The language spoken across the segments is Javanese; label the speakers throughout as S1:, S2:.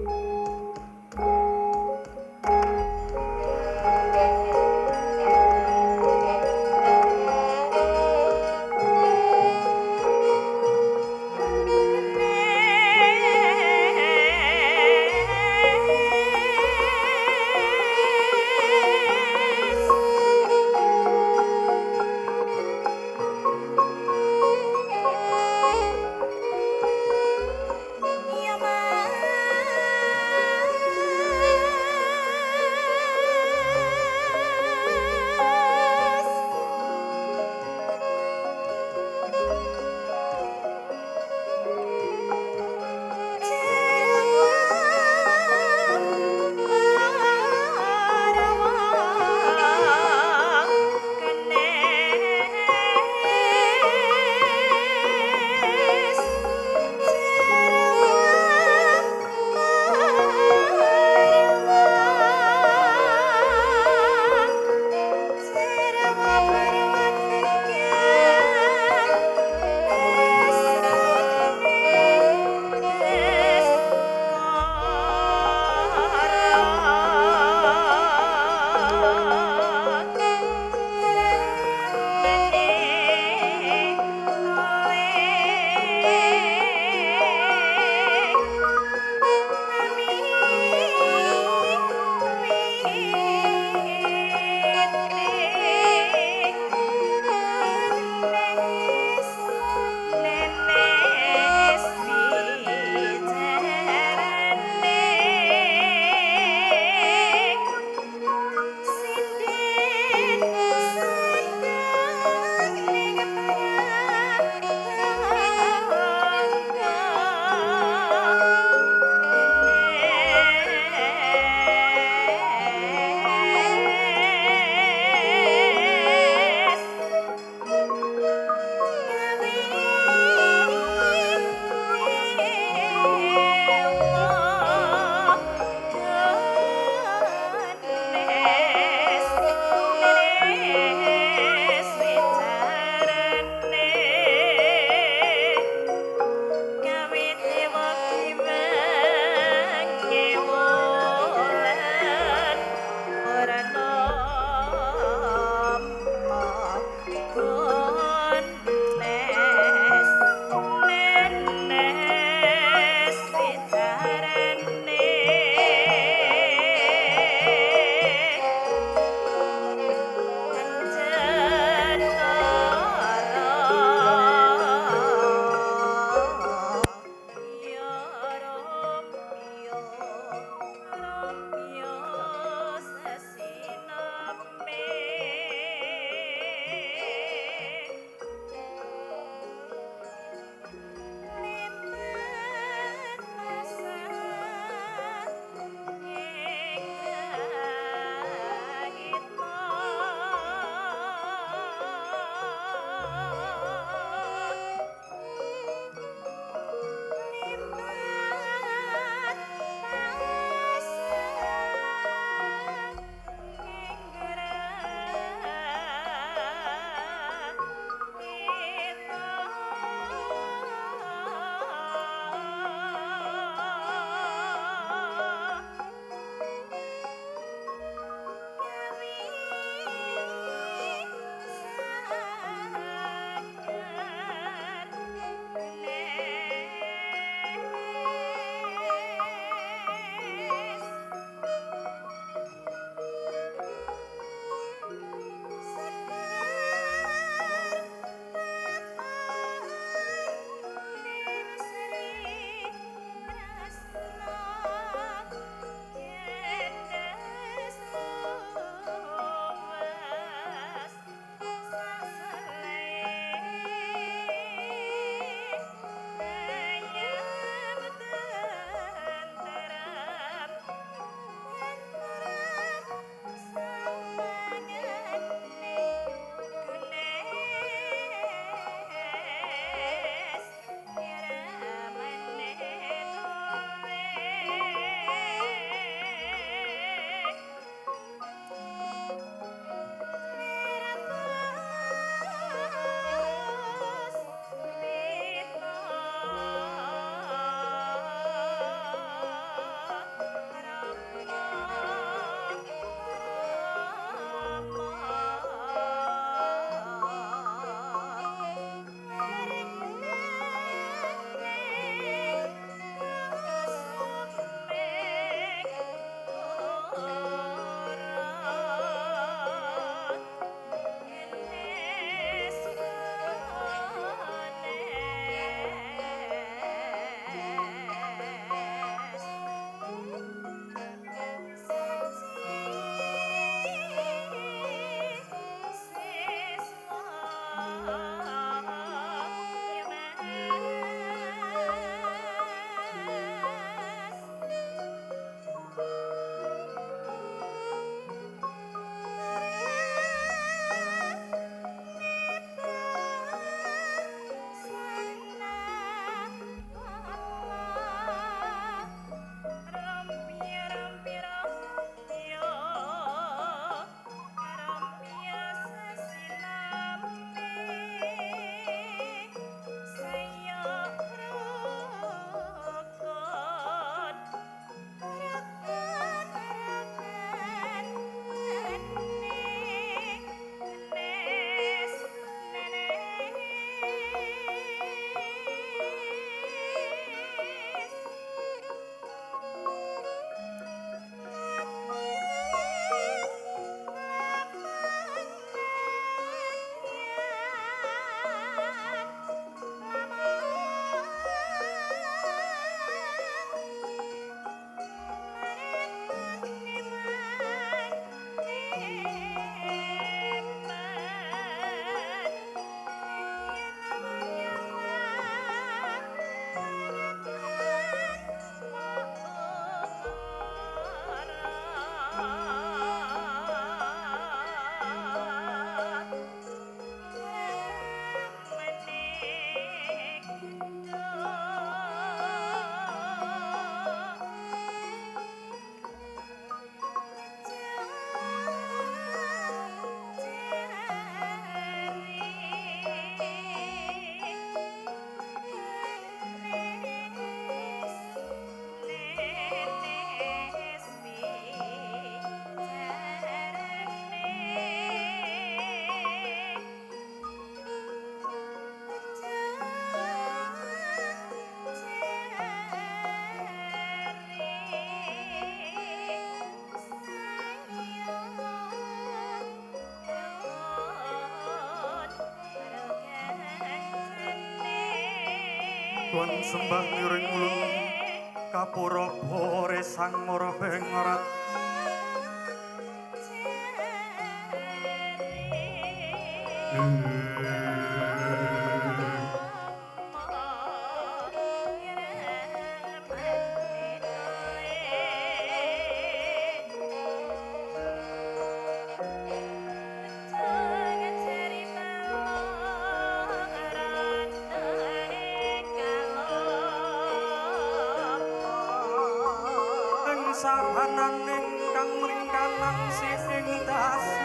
S1: Ya Mas. Kon sembah niring ulun kapura bore sang mara bengrat. Sahananing kang mringkanan sing dase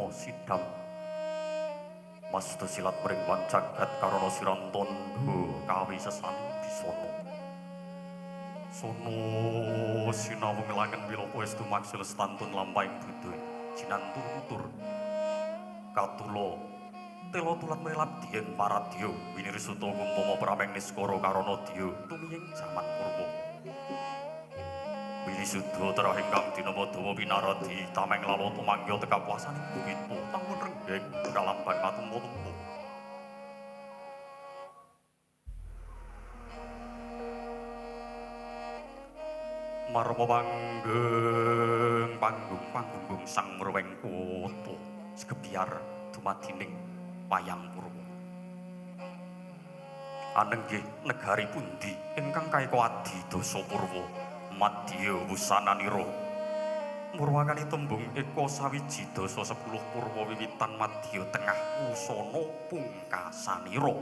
S1: Sidam Mastu silat mring wanjagat karana sirantondo kawi sesani bisono sono sinawung langen wilapa estu maksil stantun lampahing budaya jinantur tutur katula tela tulat mrilap dien paradya winirisuta kumpama prameng niskara karana dya tumiyeng jaman purwa. Wisuda terah ingkang dinama dawa pinaradi tameng lalo tumangya tekapuasaning bukita tanggun renggeng kalamban katumpa-tumpa. Marma panggeng panggung panggung sang mreweng kutha segebyar dumadining wayang purwa. Anenggih negari pundi ingkang kaeka adi dasa purwa madya wusananira murwakani tembung eka sawiji dasa 10 purwa wiwitan madya tengah wusana pungkasanira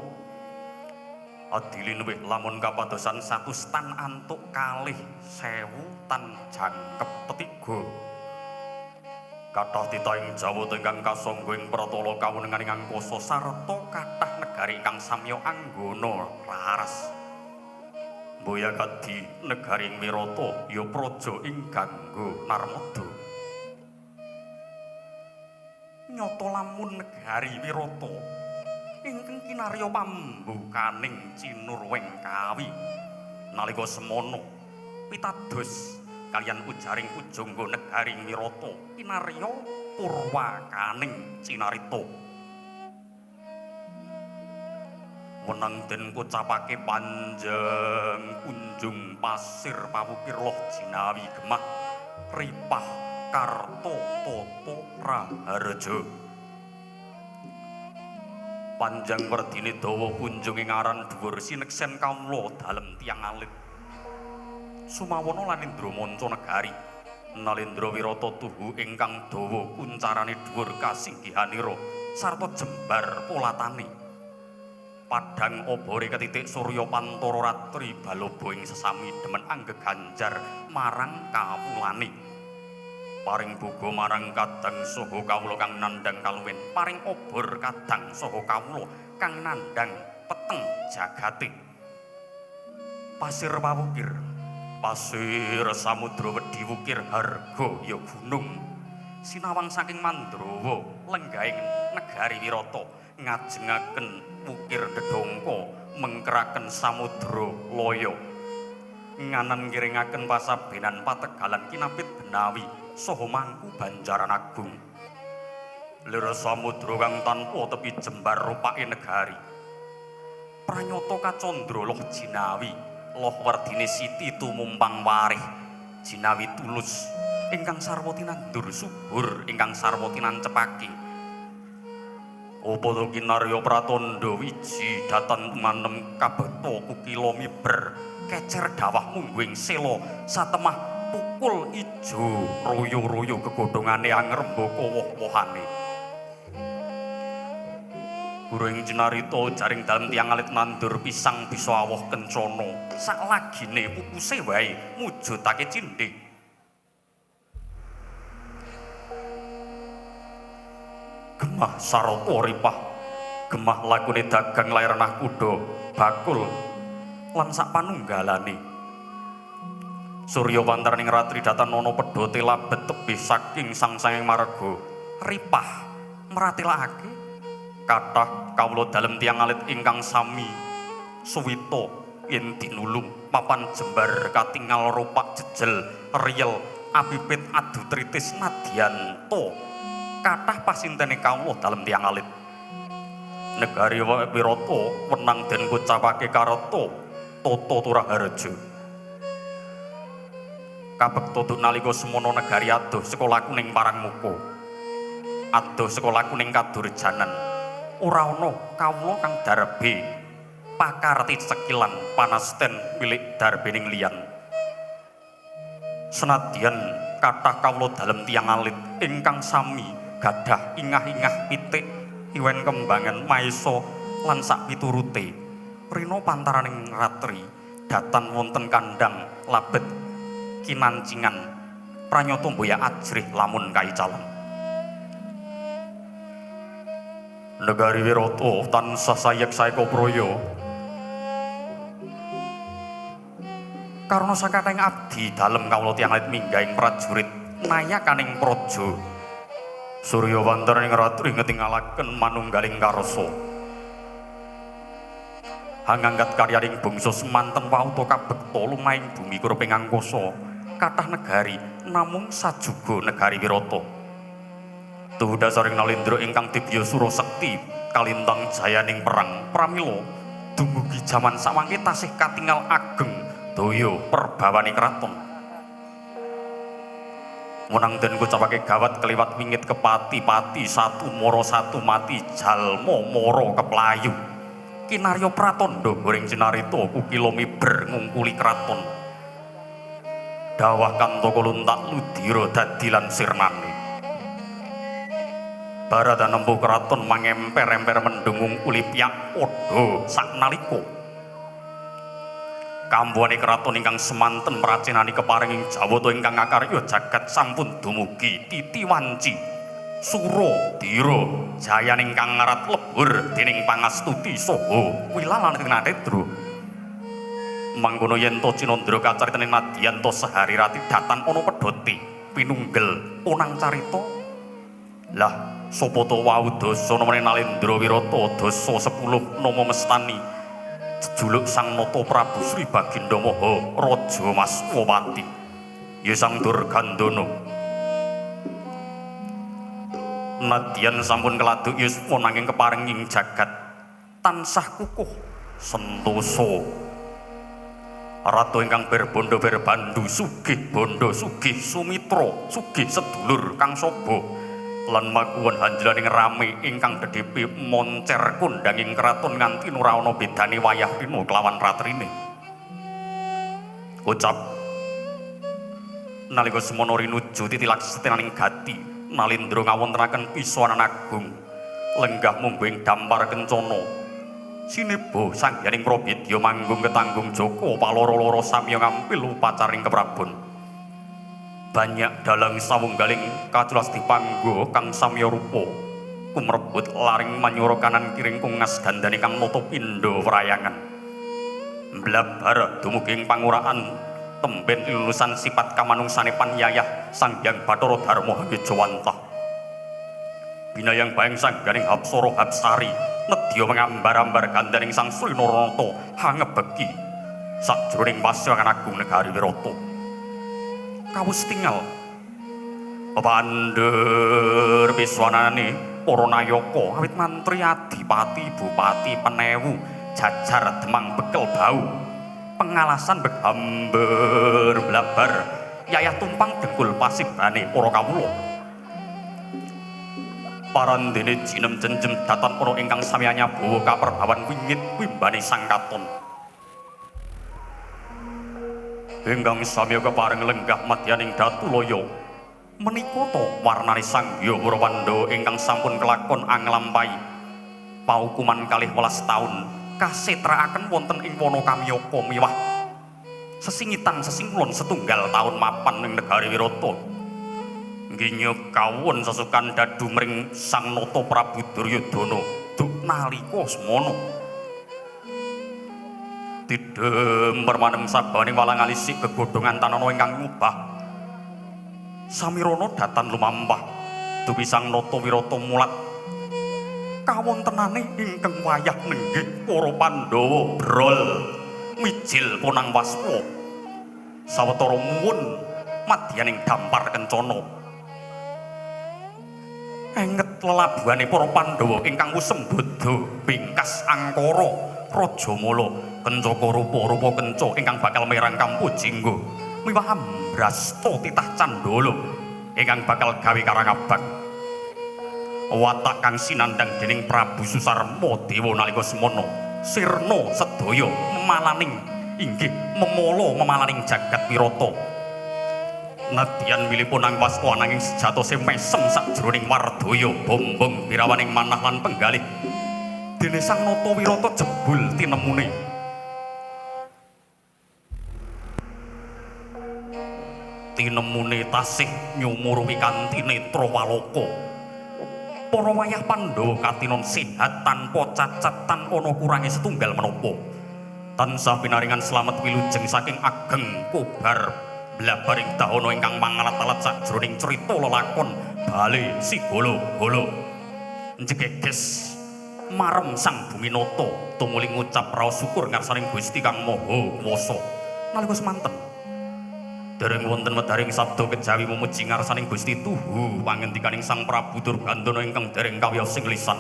S1: adili luwih lamun kapadosan 100 tan antuk 2.000 tan jangkep tetiga kathah titah ing Jawata ingkang kasangga ing pratala kawonenganing angkasa sarta kathah negari ingkang samya anggana raras. Mboya kadi negari ing Wirata ya praja ing Gangga Narmada. Nyata lamun negari Wirata ingkang kinarya pambukaning Cinurweng Kawi nalika semana pitados kaliyan ujaring pujangga negari Wirata kinarya purwakaning Cinarita. Wenang den kocapake panjang kunjung pasir pawukir loh jinawi gemah ripah karto toto raharja. Panjang werdine dawa kunjung ing aran dhuwur sineksen kawula dalem tiyang alit. Sumawana lan Indra manca negari Nalendra Wirata tuhu ingkang dawa kuncarane dhuwur kasinggihanira sarta jembar polatane. Padang obore ketitik surya pantara ratri baloba ing sesami demen anggeganjar marang kawulane. Paring boga marang kadang saha kawula kang nandhang kaluwen, paring obor kadang saha kawula kang nandhang peteng jagate. Pasir pawukir, pasir samudra wedhi wukir harga ya gunung. Sinawang saking Mandrawa lenggahing negari Wirata ngajengaken wukir dedongko mengkeraken samudra laya nganan ngiringaken pasabenan pategalan kinapit benawi saha mangku banjaran agung. Lir samudra kang tanpa tepi jembar rupake negari pranyata kacandra loh jinawi loh werdine siti tumumpang warih jinawi tulus ingkang sarwa tinandur subur ingkang sarwa tinancepake. Upada kinarya pratandha wiji datan tumanem kabekta kukila miber kecer dawah mungguing sela satemah pukul ijo royo-royo gegodhongane angrembaka woh-wohane. Guru ing cinarita jaring dalem tiyang alit nandur pisang bisa awoh kencana saklagine pupuse wae mujudake cindhe. Gemah sarata ripah, gemah lakune dagang lair-renah kuda, bakul lan sak panunggalane. Surya wantaraning ratri datan ana pedhote labet tebih saking sangsanging marga ripah meratelakake kathah kawula dalem tiyang alit ingkang sami suwita yen dinulung papan jembar katingal ropak jejel riyel abipit adu tritis nadyan ta kathah pasintene kawula dalem tiyang alit. Negari Wirata wenang den kucapake kareta tata turaharja. Kabekta duk nalika semono negari adoh saka lakuning Parangmuka, adoh saka lakuning kadurjanan. Ora ana kawula kang darbe pakarti cekilan panasten milik darbening liyan. Senadyan kathah kawula dalem tiyang alit ingkang sami gadah ingah-ingah pitik iwen kembangan maesa lan sak piturute. Rina pantaraning ratri datan wonten kandhang labet kinancingan pranyata mboya ajrih lamun kaicalan. Negari Wirata tansah sayek saeka praya karna sakathahing abdi dalem kawula tiyang alit minggahing prajurit nayakaning praja. Surya wantaraning ratri ngetingalaken manunggaling karsa. Hangangkat karyaning bangsa semanten wauta kabekta lumahing bumi kureping angkasa kathah negari namung sajuga negari Wirata. Tuhu dasaring Nalendra ingkang dibya sura sekti kalintang jayaning perang pramila dumugi jaman samangke tasih katingal ageng daya perbawane kraton. Wenang den kucapake gawat keliwat wingit kepati-pati satu mara satu mati jalma mara keplayu. Kinarya pratandha goring cinarita kukila miber ngungkuli kraton. Dawah kantaka luntak ludira dadi lan sirnane. Barata nempuh kraton mangemper-emper mendung ngungkuli piyak padha saknalika. Kambuhane kraton ingkang semanten mracenani keparing ing Jawata ingkang ngakarya jagat sampun dumugi titi wanci sura dira jayaning kang ngarat lebur dening pangastuti saha wilalan tinatedra. Mangkono yen to cinandra kacaritane nadyan to sehari rati datan ana pedhote pinunggel onang carita. Lah sapa to wau dasa nemene Nalendra Wirata dasa 10 nama mestani jejuluk Sang Nata Prabu Sri Baginda Maha Raja Maswapati ya Sang Durgandana. Nadyan sampun keladuk yuswa nanging keparing ing jagat tansah kukuh sentosa. Ratu ingkang berbondo berbandu sugih bondo sugih sumitra sugih sedulur kang sobo lan makuwon hanjlaning rame ingkang dedhepe moncer kondhanging kraton nganti ora ana bedane wayah rina kelawan ratrine. Ucap nalika semono rinuju titilaksenaning gati Nalendra ngawontenaken piswanan agung lenggah mungguing dampar kencana sineba sangyaning Prabidya manggung ketanggung jaka paloro-loro samya ngampil upacaring keprabon. Banyak dalang sawunggaling kaculas dipanggo kang samya rupa kumrebut laring manyura kanan kiring kungas gandane kang nata pindha wrayangan. Mblabar dumugi ing panguraan temben lulusan sifat kamanungsane panyayah Sang Hyang Bathara Darma Hangejawantah. Binayang bayang sangganing Hapsara Hapsari nedya mengambar-ambar gandaning Sang Sri Naranata hangebeki sajroning pasewangan agung negari Wirata. Kawus tingal pepandur piswanane para nayaka awit mantri adipati bupati penewu jajar demang bekel bau pengalasan begamber blabar yayah tumpang dengkul pasibane para kawula. Parandene jinem jenjem datan ana ingkang sami anyabawa kaperbawan wingit wimbane sang katon. Ingkang sami kepareng lenggah madyaning Datulaya. Menika to warnane Sang Hyang para Pandhawa ingkang sampun kelakon anglampahi paukuman 12 taun kasetraaken wonten ing wana Kamyaka miwah sesingitan sesingkulon setunggal taun mapan ing negari Wirata. Nginya kawon sesukan dadu mring Sang Nata Prabu Duryudana duk nalika semana. Tidhem permanem sabane walang alisik gegodhongan tanana ingkang ngubah. Samirana datan lumampah dupi Sang Nata Wirata mulat kawontenane ingkang wayah nenggih para Pandhawa brol mijil ponang waspa sawetara muwun madyaning dampar kencana. Enget lelabuhane para Pandhawa ingkang wusembada bingkas angkara Rajamala kencaka rupa-rupa kenca ingkang bakal merang Kampujingga miwah ambrasta titah candala ingkang bakal gawe karangabang. Watak kang sinandhang dening Prabu Susarma Dewa nalika semana sirna sedaya memalaning inggih memala memalaning jagat Wirata. Nadyan wilipun ang waspa ananging sejatose mesem sakjroning wardaya bombong birawaning manah lan penggalih. Dene Sang Nata Wirata jebul tinemune. Tinemune tasih nyumurupi kanthi netra waloka. Para wayah Pandhawa katinon sehat tanpa cacat tan ana kurange setunggal menapa. Tansah pinaringan slamet wilujeng saking ageng kobar blabaring dahana ingkang mangalat-alat sakjroning crita lelakon Bale Sigala-gala. Njegeges marem Sang Buminata tumuli ngucap raos syukur ngarsaning Gusti Kang Maha Kuwasa. Nalika semanten dereng wonten wedaring sabda kejawi memuji ngarsaning Gusti tuhu pangendikaning Sang Prabu Durgandana ingkang dereng kawiyos ing lisan.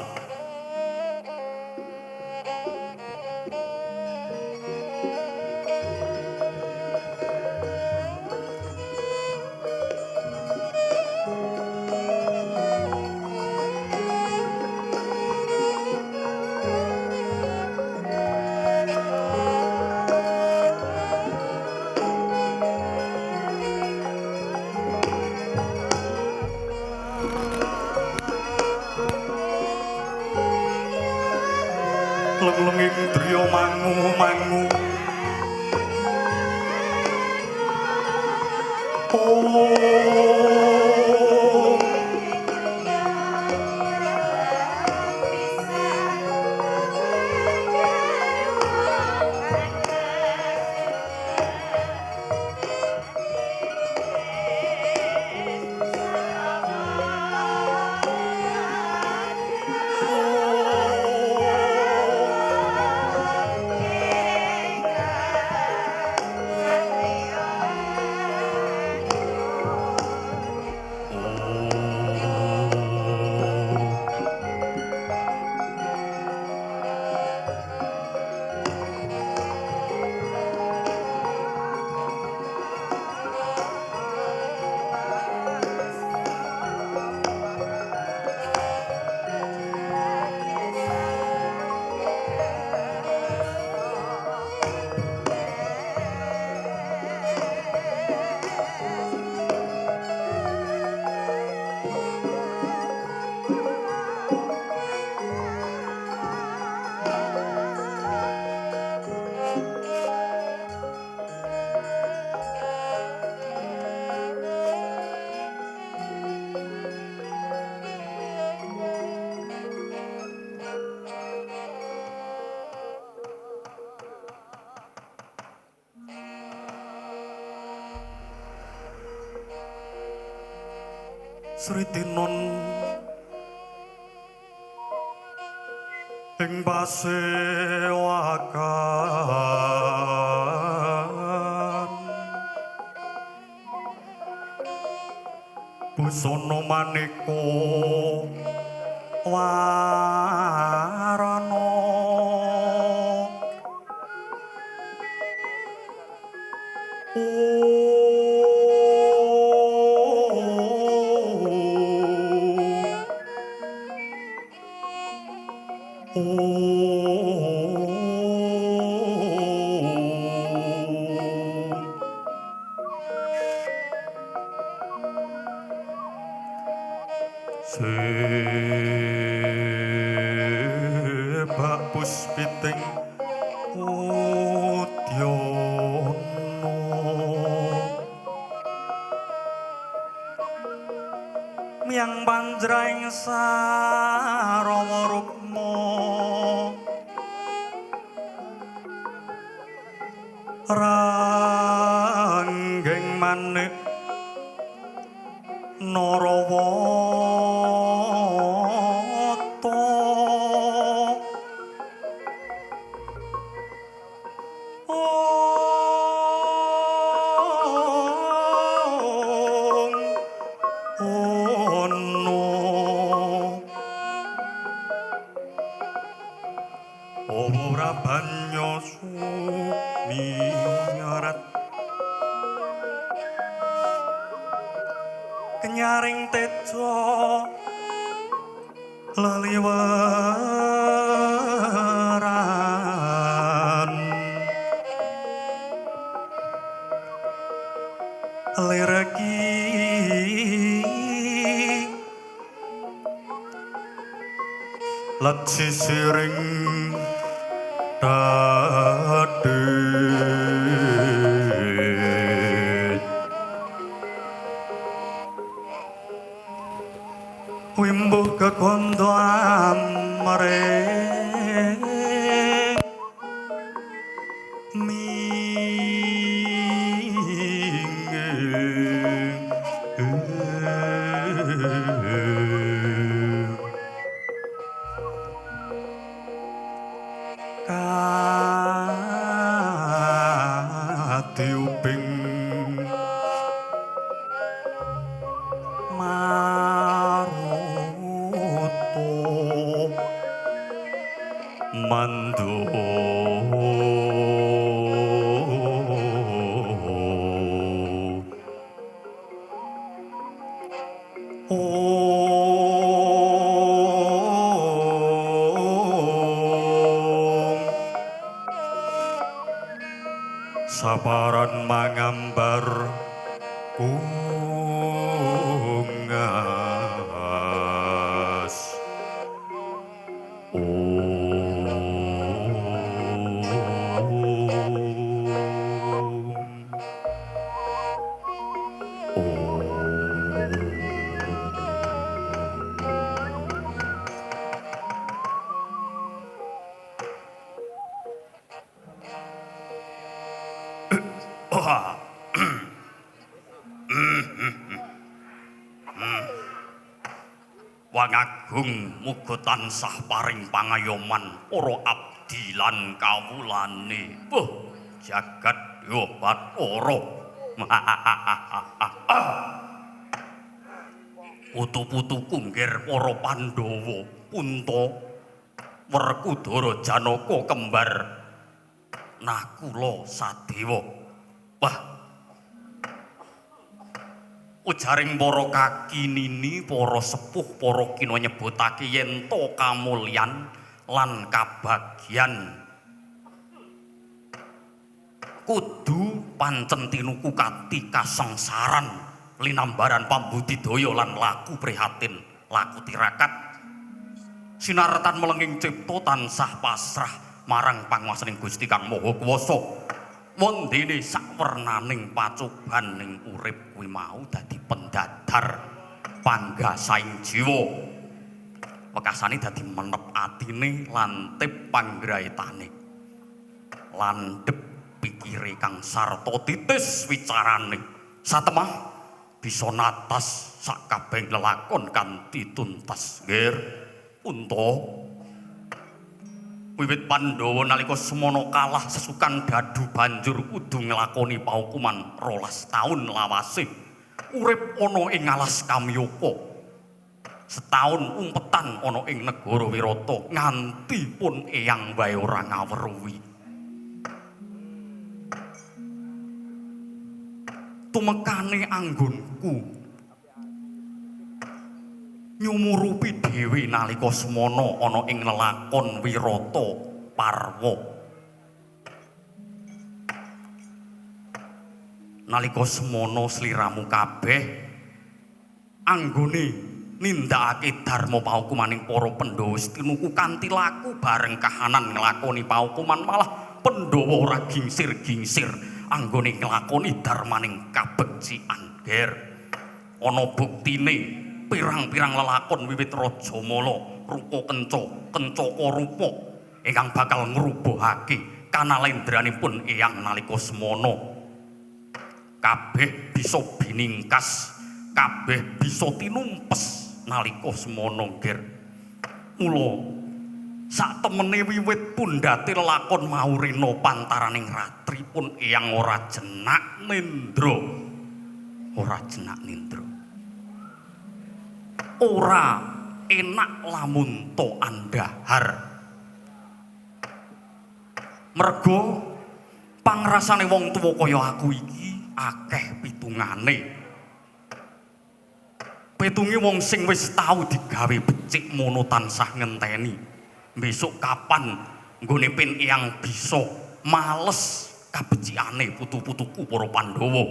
S1: Leng-lenging driya mangu-mangu Sri Tinon ing pasewakan busana maneka warana Sebab puspiting udyana miyang banjraing sarawa rukma ranggeng manik Narawata. Ong ono ora banyo sumirat kenyaring tejo leliweran lireki leci siring dadi wimbuh kekondo amre katiuping maruto mando om saparan mangambar kungas. Om. Om. Wangagung muga tansah paring pangayoman para abdi lan kawulane. Buh, jagat dewa bathara. Putu-putuku nggir para Pandhawa, Punta, Werkudara, Janaka kembar Nakula Sadewa. Wah, ujaring para kaki nini, para sepuh, para kina nyebutake yen to kamulyan lan kabagyan kudu pancen tinuku kati kasangsaran linambaran pambudidaya lan laku prihatin, laku tirakat sinartan melenging cipta tansah pasrah marang panguwasaning Gusti Kang Maha Kuwasa. Wondene sakwernaning pacoban ning urip kuwi mau dadi pendadar panggasaing jiwa. Wekasane dadi menep atine lantip panggraitane. Landhep pikire kang sarta titis wicarane. Satemah bisa natas sakabehing lelakon kanthi tuntas. Nggir, Punta. Wiwit Pandhawa nalika semana kalah sesukan dadu banjur kudu nglakoni paukuman 12 taun lawase. Urip ana ing alas Kamyaka. Setaun umpetan ana ing negara Wirata nganti pun eyang wae ora ngaweruhi. Tumekane anggonku Nyumurupi dhewe nalika semana ana ing lelakon Wirata Parwa. Nalika semana sliramu kabeh anggone nindakake dharma paukumaning para Pandhawa wis tinuku kanthi laku bareng kahanan nglakoni paukuman, malah Pandhawa ora gingsir-gingsir anggone nglakoni dharmaning kabegcikan. Ger, ana buktine pirang-pirang lelakon wiwit Rajamala, Rupa Kenca, Kencaka Rupa ingkang bakal ngrubuhake kanalendranipun eyang nalika semana. Kabeh bisa biningkas, kabeh bisa tinumpes nalika semana, Ger. Mula sak temene wiwit pundhate lelakon maurina pantaraning ratri pun eyang ora jenak nindra. Ora jenak nindra. Ora enak lamun to andhahar. Merga pangrasane wong tuwa kaya aku iki akeh pitungane. Pitunge wong sing wis tau digawe becik mono tansah ngenteni. Besok kapan nggone pen eyang bisa males kabecikane putu-putuku para Pandhawa.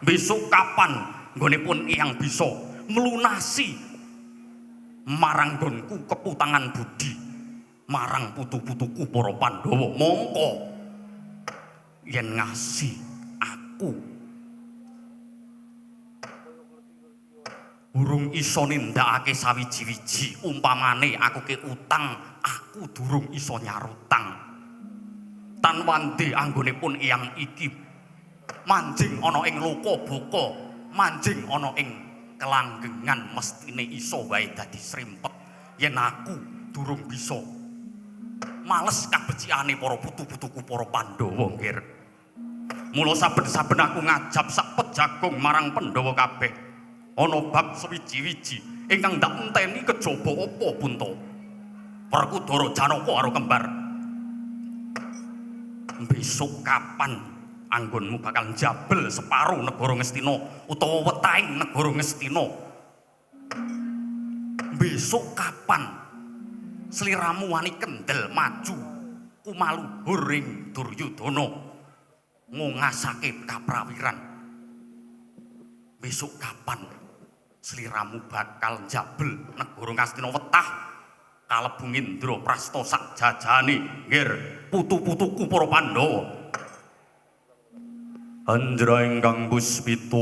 S1: Besok kapan nggone pun eyang bisa mlunasi marang nggonku keputangan budi marang putu-putuku para Pandhawa. Mongko yen ngasih aku durung iso nindakake sawiji-wiji, umpamane aku ke utang, aku durung iso nyarutang. Tan wande anggone pun eyang iki manjing ana ing loka baka, manjing ana ing kelanggengan, mestine iso wae dadi srimpet. Yen aku durung bisa males kabecikane para putu-putuku para Pandhawa, nggir. Mula saben-saben aku ngajab sak pejagung marang Pandhawa kabeh. Ana bab sewiji-wiji ingkang ndak enteni kejaba apa punta. Werkudara Janaka karo kembar. Besok kapan anggonmu bakal njabel separo negara Ngastina utawa wetahing negara Ngastina? Besok kapan sliramu wani kendel maju kumaluhur ing Duryudana ngongasake kaprawiran? Besok kapan sliramu bakal njabel negara Ngastina wetah kalebu Indraprasta sak jajane, nggir, putu-putuku para Pandhawa? Anjra ingkang puspita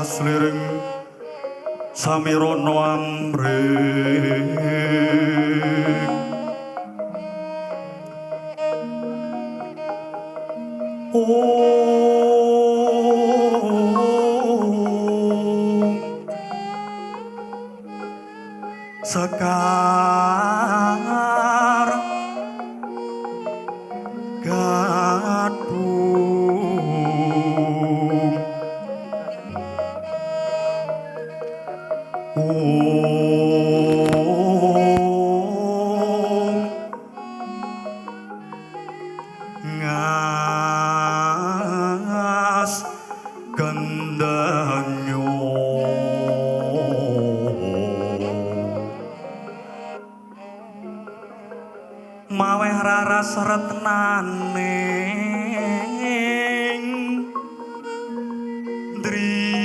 S1: kasliring samirana amring sekar gadung ngas gendenyo maweh raras retnaning driya.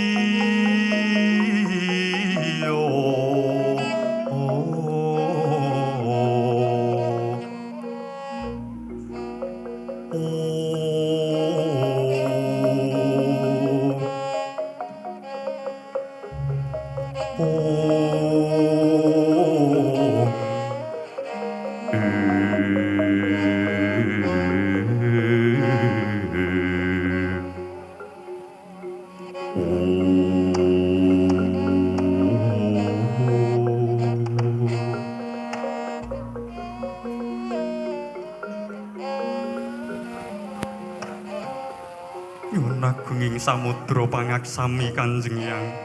S1: Nyuwun agunging samudra pangaksami Kanjeng Hyang.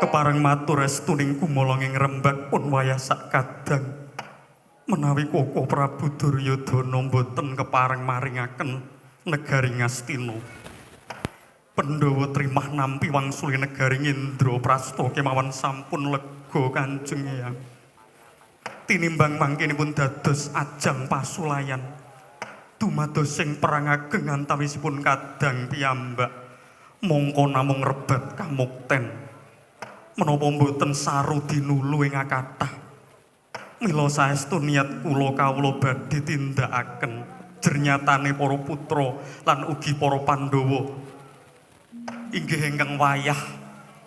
S1: Kepareng matur estuning kumala ing rembag pun wayah sak kadang. Menawi Koko Prabu Duryudana mboten kepareng maringaken negari Ngastina, Pandhawa trimah nampi wangsuli negari Indraprasta kemawon sampun lega Kanjeng Eyang. Tinimbang mangkinipun dados ajang pasulayan dumados sing perang ageng antawisipun kadang piyambak mongko namung rebat kamukten. Menapa mboten saru dinulu ing akathah. Mila saestu niat kula kawula badhe tindakaken jernyatane para putra lan ugi para Pandhawa inggih ingkang wayah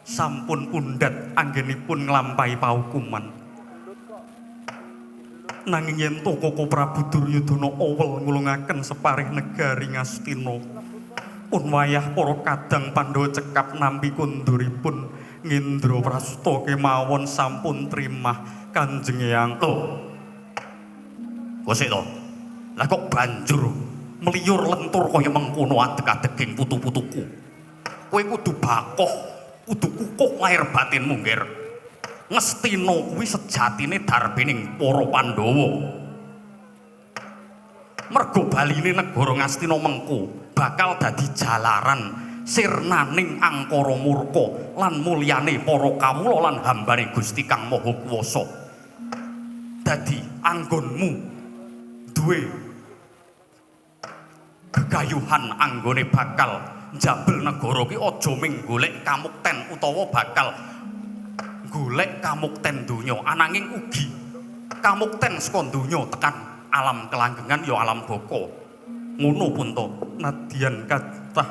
S1: sampun pundhat anggenipun nglampahi paukuman. Nanging yen to Koko Prabu Duryudana owel ngulungaken separih negari Ngastina, pun wayah para kadang Pandhawa cekap nampi konduripun Ngindraprasta kemawon sampun trimah Kanjeng Eyang.
S2: Lho. Kok sik to? Lah kok banjur mliyur lentur kaya mengkono adeg-adeging putu-putuku. Kowe kudu bakoh, kudu kukuh lahir batinmu, Ngger. Ngastina kuwi sejatine darbening para Pandhawa. Mergo baline negara Ngastina mengko bakal dadi jalaran sirnaning angkara murka lan mulyane para kawula lan hambane Gusti Kang Maha Kuwasa. Dadi anggonmu duwe gegayuhan anggone bakal njabel negara ki aja ming golek kamukten utawa bakal golek kamukten donya, ananging ugi kamukten saka donya tekan alam kelanggengan ya alam baka. Ngono pun to.
S1: Nadyan kathah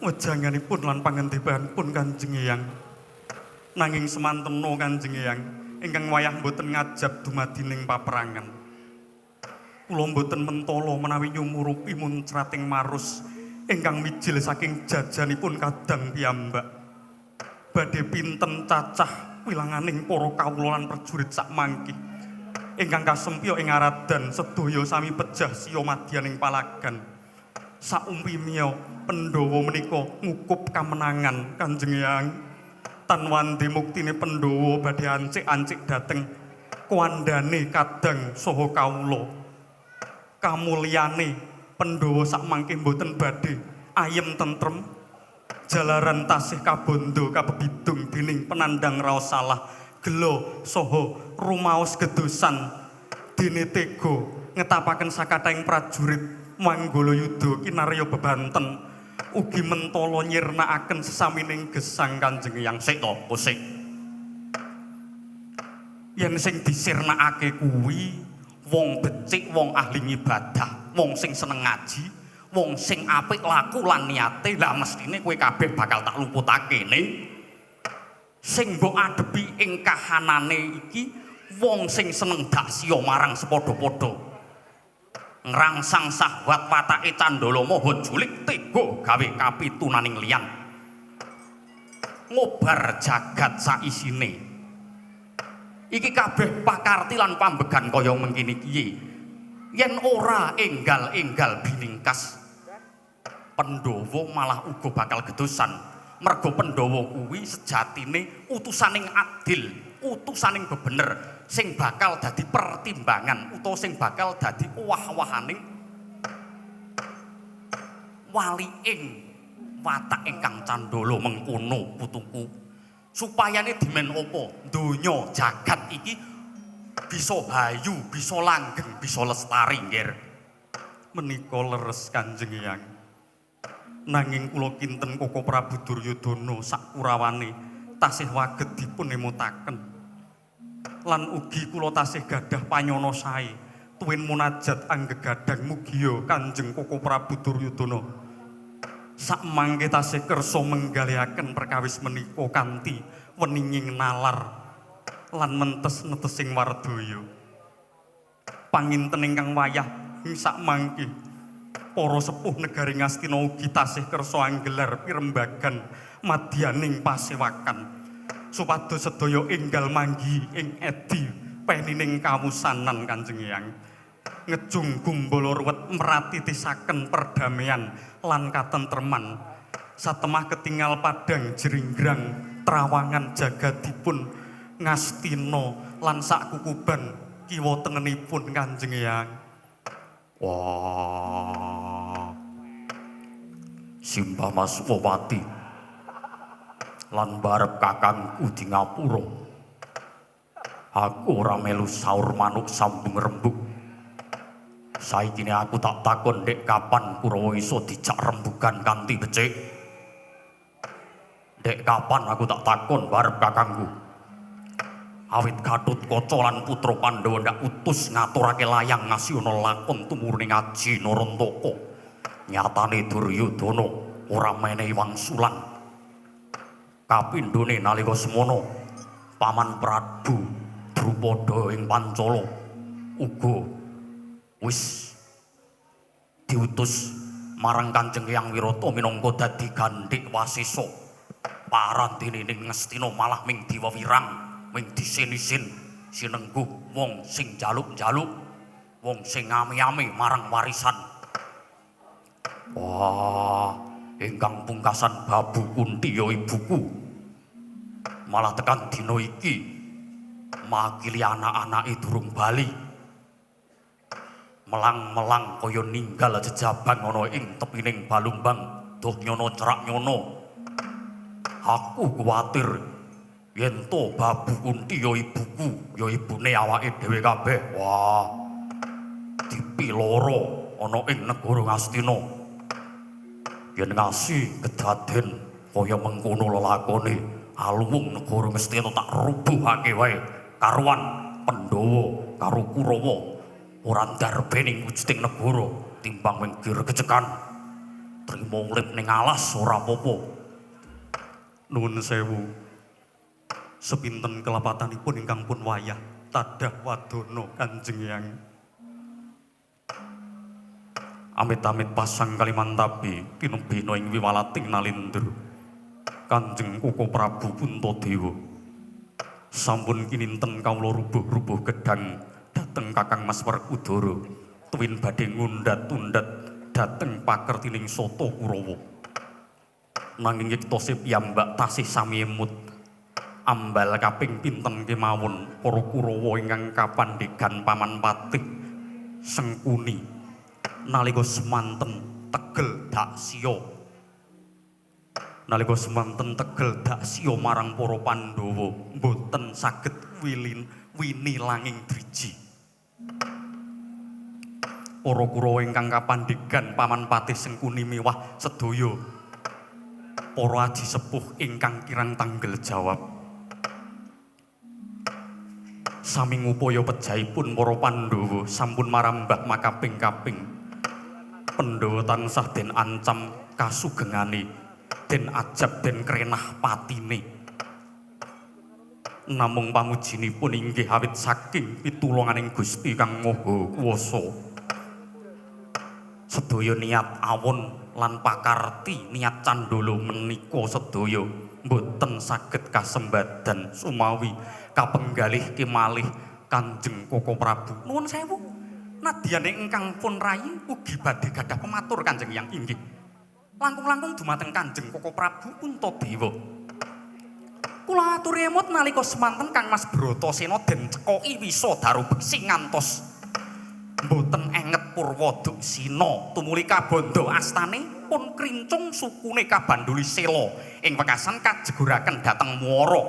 S1: wejanganipun lan pangandikanipun Kanjeng Eyang. Nanging semantena Kanjeng Eyang ingkang wayah mboten ngajab dumadining paperangan. Kula mboten mentala menawi nyumurupi muncrating marus ingkang mijil saking jajanipun kadang piyambak. Badhe pinten cacah wilanganing para kawula lan prajurit sakmangke ingkang kasempya ing aradan sedaya sami pejah siya madyaning palagan. Saumpimiya Pandhawa menika ngukup kamenangan Kanjeng Eyang. Tan wandi muktine Pandhawa badhe ancik-ancik dhateng kuwandane kadang saha kawula. Kamulyane Pandhawa sakmangke mboten badhe ayem tentrem, jalaran tasih kabondo kabebidung dening penandang raos salah gela saha rumaos gedosan dene tega ngetapaken sakathahing prajurit manggala yuda kinarya bebanten ugi mentala nyirnakaken sesamining gesang Kanjeng Eyang.
S2: Sik to, sik. Yen sing disirnakake kuwi wong becik, wong ahli ngibadah, wong sing seneng ngaji, wong sing apik laku lan niate, lah mestine kowe kabeh bakal tak luputake ning sing mbok adepi ing kahanane iki wong sing seneng daksiya marang sepadha-padha, ngrangsang sahwat watake candala maha julik tega gawe kapitunaning liyan, ngobar jagat saisine. Iki kabeh pakarti lan pambegan kaya mengkini kiye. Yen ora enggal-enggal biningkas, Pandhawa malah uga bakal gedosan. Mergo Pandhawa kuwi sejatine utusaning adil, utusaning bebener sing bakal dadi pertimbangan utawa sing bakal dadi owah-owahaning wali ing watak ingkang candala mengkono putuku. Supayane dimen apa donya jagat iki bisa hayu, bisa langgeng, bisa lestari, nggir.
S1: Menika leres Kanjeng Eyang. Nanging kula kinten Koko Prabu Duryudana sakurawane tasih waget dipun emutaken. Lan ugi kula tasih gadah panyana sae tuwin munajat anggegadang mugia Kanjeng Koko Prabu Duryudana. Sakmangke tasih kersa menggalihaken perkawis menika kanthi weninging nalar lan mentes netesing wardaya. Panginten ingkang wayah ing sakmangke para sepuh negari Ngastina ugi tasih kersa anggelar pirembagan madyaning pasewakan supados sedaya enggal manggi ing edi penining kawusanan Kanjeng Eyang. Ngejung gumbala ruwet meratitisaken perdamaian lan katentreman. Satemah ketingal padang jeringgrang trawangan jagadipun Ngastina lan sakukuban kiwa tengenipun Kanjeng Eyang. Wah. Simbah Maswawati lan barep kakangku di ngapura. Aku ora melu saur manuk sambung rembug. Saikine aku tak takon ndek kapan Kurawa iso dijak rembugan kanthi becik. Ndek kapan aku tak takon barep kakangku. Awit Gatotkaca lan putra Pandhawa ndak utus ngaturake layang ngasih ana lakon tumurune ngaji Narantaka. Nyatane Duryudana ora menehi wangsulan. Kapindhone nalika semono Paman Prabu Drupada ing Pancala uga wis diutus marang Kanjeng Hyang Wirata minangka dadi gandhik wasesa. Parandene ning Ngastina malah ming diwawirang, ming disin-isin sinengguh wong sing njaluk-njaluk, wong sing ame-ame marang warisan. Wah, ingkang pungkasan Babu Kunti ya ibuku. Malah tekan dina iki makili anak-anake durung bali. Melang-melang kaya ninggal jejabang ana ing tepining Balumbang, doh nyono cerak nyono. Aku kuwatir yen to Babu Kunti ya ibuku, ya ibune awake dhewe kabeh. Wah, dipiloro ana ing negara Ngastina. Yen ngasi kedaden kaya mengkono lelakone, aluwung negara Ngastina tak rubuhake wae karuan Pandhawa karo Kurawa ora ndarbeni wujuding negara timbang minggir kecekan. Trimo urip ning alas ora apa-apa. Nuwun sewu. Sepinten kelapatanipun ingkang pun wayah tadah wadana Kanjeng Hyang. Amit-amit pasang Kalimantabi tinebina ing wiwalating nalindra. Kanjeng Koko Prabu Puntadewa sampun kininten kawula rubuh-rubuh gedang dhateng Kakang Mas Werkudara tuwin badhe ngundhat-undhat dhateng pakertining Sata Kurawa. Nanging yektose piyambak tasih sami emut ambal kaping pinten kemawon para Kurawa ingkang kapandhegan Paman Patih Sengkuni nalika semanten tegel daksiya. Nalika semanten tegel daksiya marang para Pandhawa mboten saged winilanging driji. Para Kurawa ingkang kapandhegan Paman Patih Sengkuni miwah sedaya para aji sepuh ingkang kirang tanggel jawab. Sami ngupaya pejahipun para Pandhawa sampun marambah makaping-kaping. Pandhawa tansah den ancam kasugengane, den ajab den krenah patine. Namung pamujinipun inggih awit saking pitulunganing Gusti Kang Maha Kuwasa. Sedaya niat awon lan pakarti niat candala menika sedaya mboten saged kasembadan sumawi kapenggalih kemalih Kanjeng Koko Prabu. Nuwun sewu. Nadyane ingkang pun rayi ugi badhe gadah pematur Kanjeng Hyang inggih. Langkung-langkung dumateng Kanjeng Koko Prabu Puntadewa. Kula aturi emut nalika semanten Kang Mas Bratasena den cekoki wisa daru beksi ngantos mboten enget purwa duksina tumuli kabandha astane pun krincung sukune kabanduli sela ing wekasan kajeguraken dhateng muara.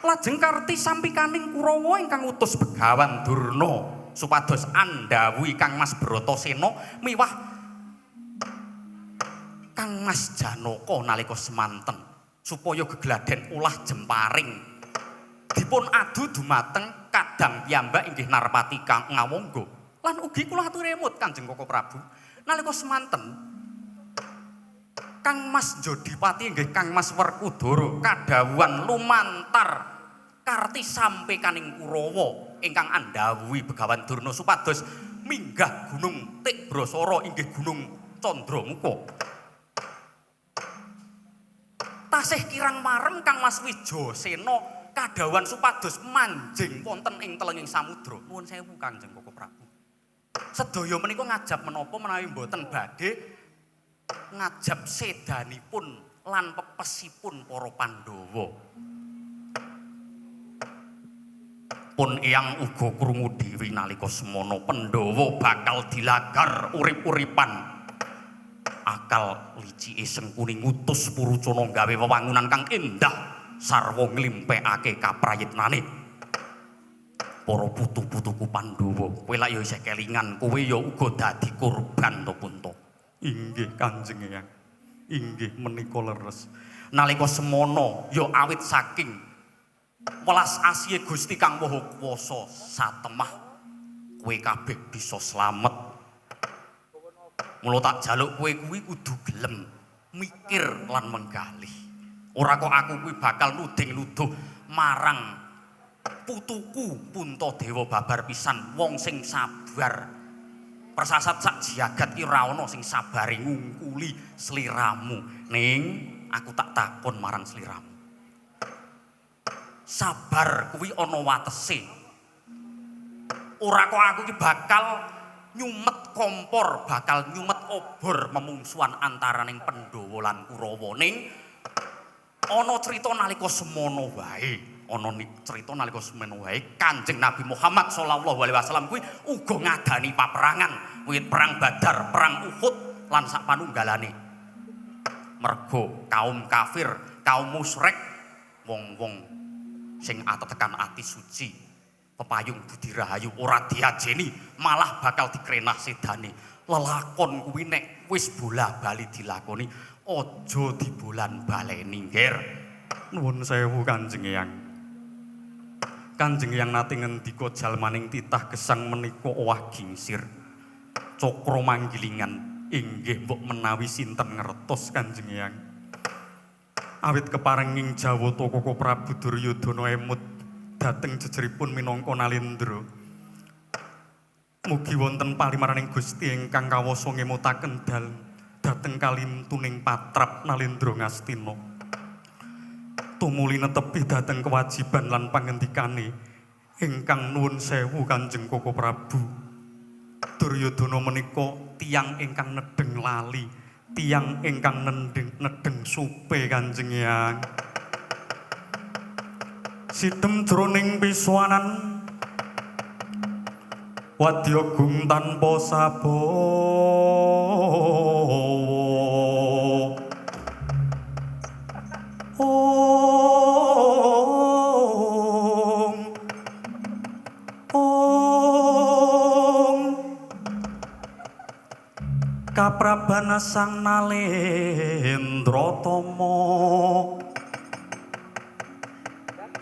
S1: Lajeng karti sampikaning Kurawa ingkang utus Begawan Durna supados andhawuhi Kang Mas Bratasena miwah Kang Mas Janaka nalika semanten supaya gegladen ulah jemparing dipun adu dumateng kadang piyambak inggih Narpati Kang Ngawangga. Lan ugi kula aturi emut Kanjeng Koko Prabu nalika semanten Kang Mas Jodipati inggih Kang Mas Werkudara kadhawuhan lumantar karti sampekaning Kurawa ingkang andhawuhi Begawan Durna supados minggah gunung Tikbrasara inggih gunung Candramuka. Tasih kirang marem Kang Mas Wijasena kadhawuhan supados manjing wonten ing telenging samudra. Nuwun sewu Kanjeng Koko Prabu. Sedaya menika ngajab menapa menawi mboten badhe ngajab sedanipun lan pepesipun para Pandhawa. Pun eyang uga krungu dhewe nalika semono Pandhawa bakal dilagar urip-uripan. Akal licike Sengkuni ngutus Purucana gawe wewangunan kang endah sarwa nglimpekake kaprayitnane. Para putu-putuku Pandhawa, kowe lak ya isih kelingan, kowe ya uga dadi korban to Punta. Inggih Kanjeng Eyang. Inggih menika leres. Nalika semono ya awit saking welas asihe Gusti Kang Maha Kuwasa satemah kowe kabeh bisa slamet. Mula tak jaluk kowe kuwi kudu gelem mikir lan menggalih. Ora kok aku kuwi bakal nuding-nuduh marang putuku Puntadewa babar pisan, wong sing sabar. Persasat sak jagat ki ora ana sing sabare ngungkuli sliramu. Ning aku tak takon marang sliramu. Sabar kuwi ana watese. Ora kok aku ki bakal nyumet kompor, bakal nyumet obor memungsuhan antaraning Pandhawa lan Kurawa. Ning ana crita nalika semono wae. Ana crita nalika semono wae Kanjeng Nabi Muhammad sallallahu alaihi wasallam kuwi uga ngadani paperangan, wiwit perang Badar, perang Uhud lan sak panunggalane. Mergo kaum kafir, kaum musyrik, wong-wong sing atetekan ati suci, pepayung budi rahayu ora diajeni, malah bakal dikrenah sedane. Lelakon kuwi nek wis bola-bali dilakoni, aja dibolan baleni, Ngger. Nuwun sewu Kanjeng Eyang. Kanjeng Eyang nate ngendika jalmaning titah gesang menika owah gingsir. Cakra manggilingan inggih mbok menawi sinten ngertos Kanjeng Eyang. Awit keparenging jawata Koko Prabu Duryudana emut dhateng jejeripun minangka Nalendra. Mugi wonten palimaraning Gusti ingkang kawasa ngemutaken dhateng kalintuning patrap Nalendra Ngastina. Tumuli netepi dhateng kewajiban lan pangendikane ingkang nuwun sewu Kanjeng Koko Prabu. Duryudana menika tiyang ingkang nedheng lali, tiyang ingkang nedheng supe Kanjeng Eyang. Sidhem jroning pisuwanan wadya gung tanpa sabawa. Ong ong kaprabana sang Nalendra Tama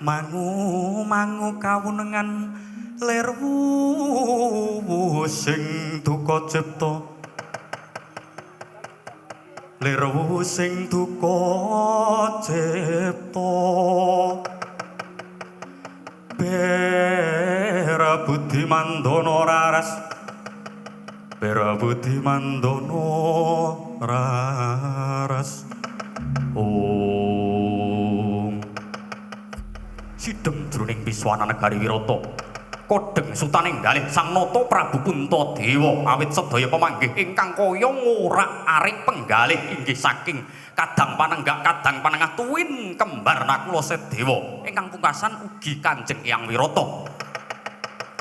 S1: mangu mangu kawunengan lir wuwu sing duka cipta, lir wuwu sing duka cipta. Bera budi mandana raras, bera budi mandana raras. Om. Sidhem jroning piswana negari Wirata, kodheng sutaning galih Sang Nata Prabu Puntadewa awit sedaya pemanggih ingkang kaya ngorak-arik penggalih inggih saking kadang panenggak kadang panengah tuwin kembar Nakula Sadewa ingkang pungkasan ugi Kanjeng Eyang Wirata.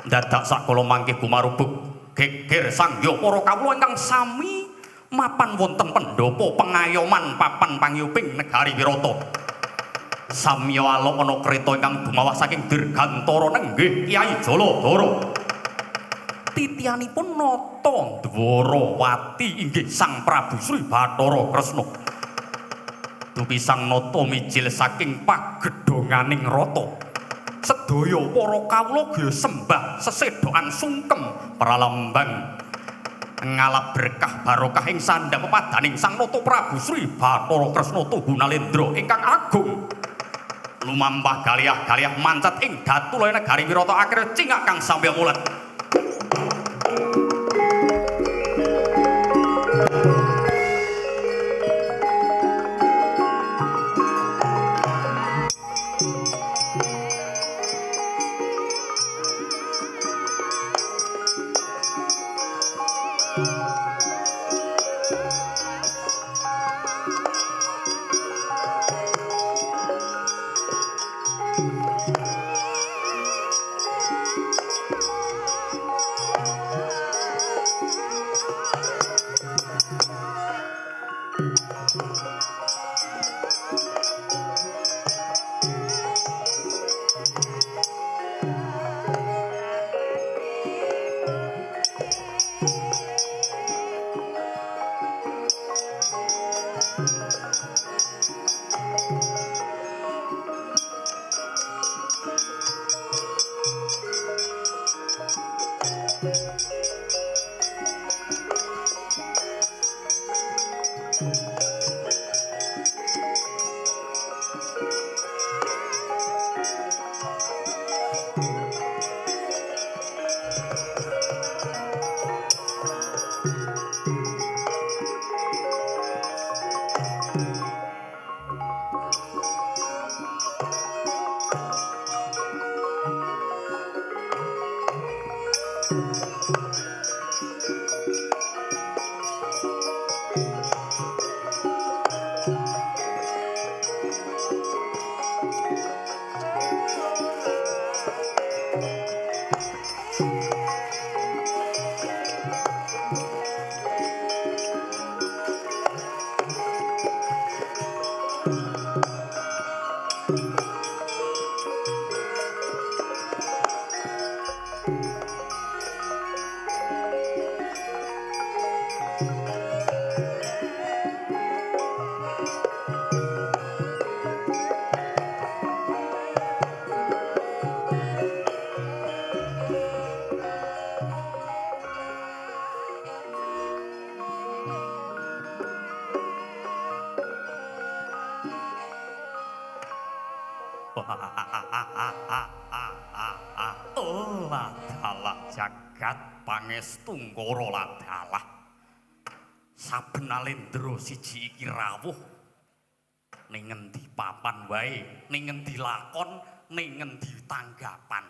S1: Dadak sakala mangke gumarubuk geger sangya para kawula ingkang sami mapan wonten pendhapa pengayoman papan pangiyuping negari Wirata. Samya alok ana kreta ingkang dumawah saking Dirgantara nenggih Kyai Jaladara. Titianipun nata Dwarawati inggih Sang Prabu Sri Bathara Kresna. Dupi Sang Nata mijil saking pagedhonganing rata. Sedaya para kawula gya sembah sesedokan sungkem pralambang ngalap berkah barokah ing sandhap pepadaning Sang Nata Prabu Sri Bathara Kresna tuhu Nalendra ingkang agung. Lumampah galiah-galiah mancat ing datulaya negari Wirata akhire cingak kang samya mulet. Oh, ladalah jagat pangestungkara ladalah. Saben alendra siji iki rawuh ning ngendi papan wae, ning ngendi lakon, ning ngendi tanggapan.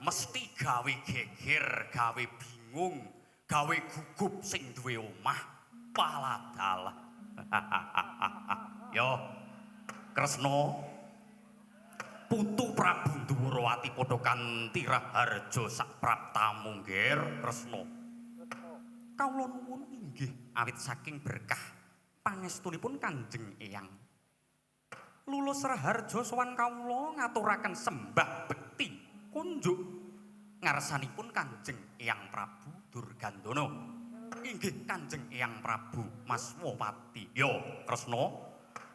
S1: Mesti gawe geger, gawe bingung, gawe gugup sing duwe omah. Paladalah. Yo, Kresna putu Prabu Ndhuwarawati padha kanthi raharja sak praptamu nggih Kresna. Kawula nuwun inggih awit saking berkah pangestunipun Kanjeng Eyang. Lulus raharja sowan kawula ngaturaken sembah bekti kunjuk ngarsanipun Kanjeng Eyang Prabu Durgandana. Inggih Kanjeng Eyang Prabu Maswapati. Yo Kresna,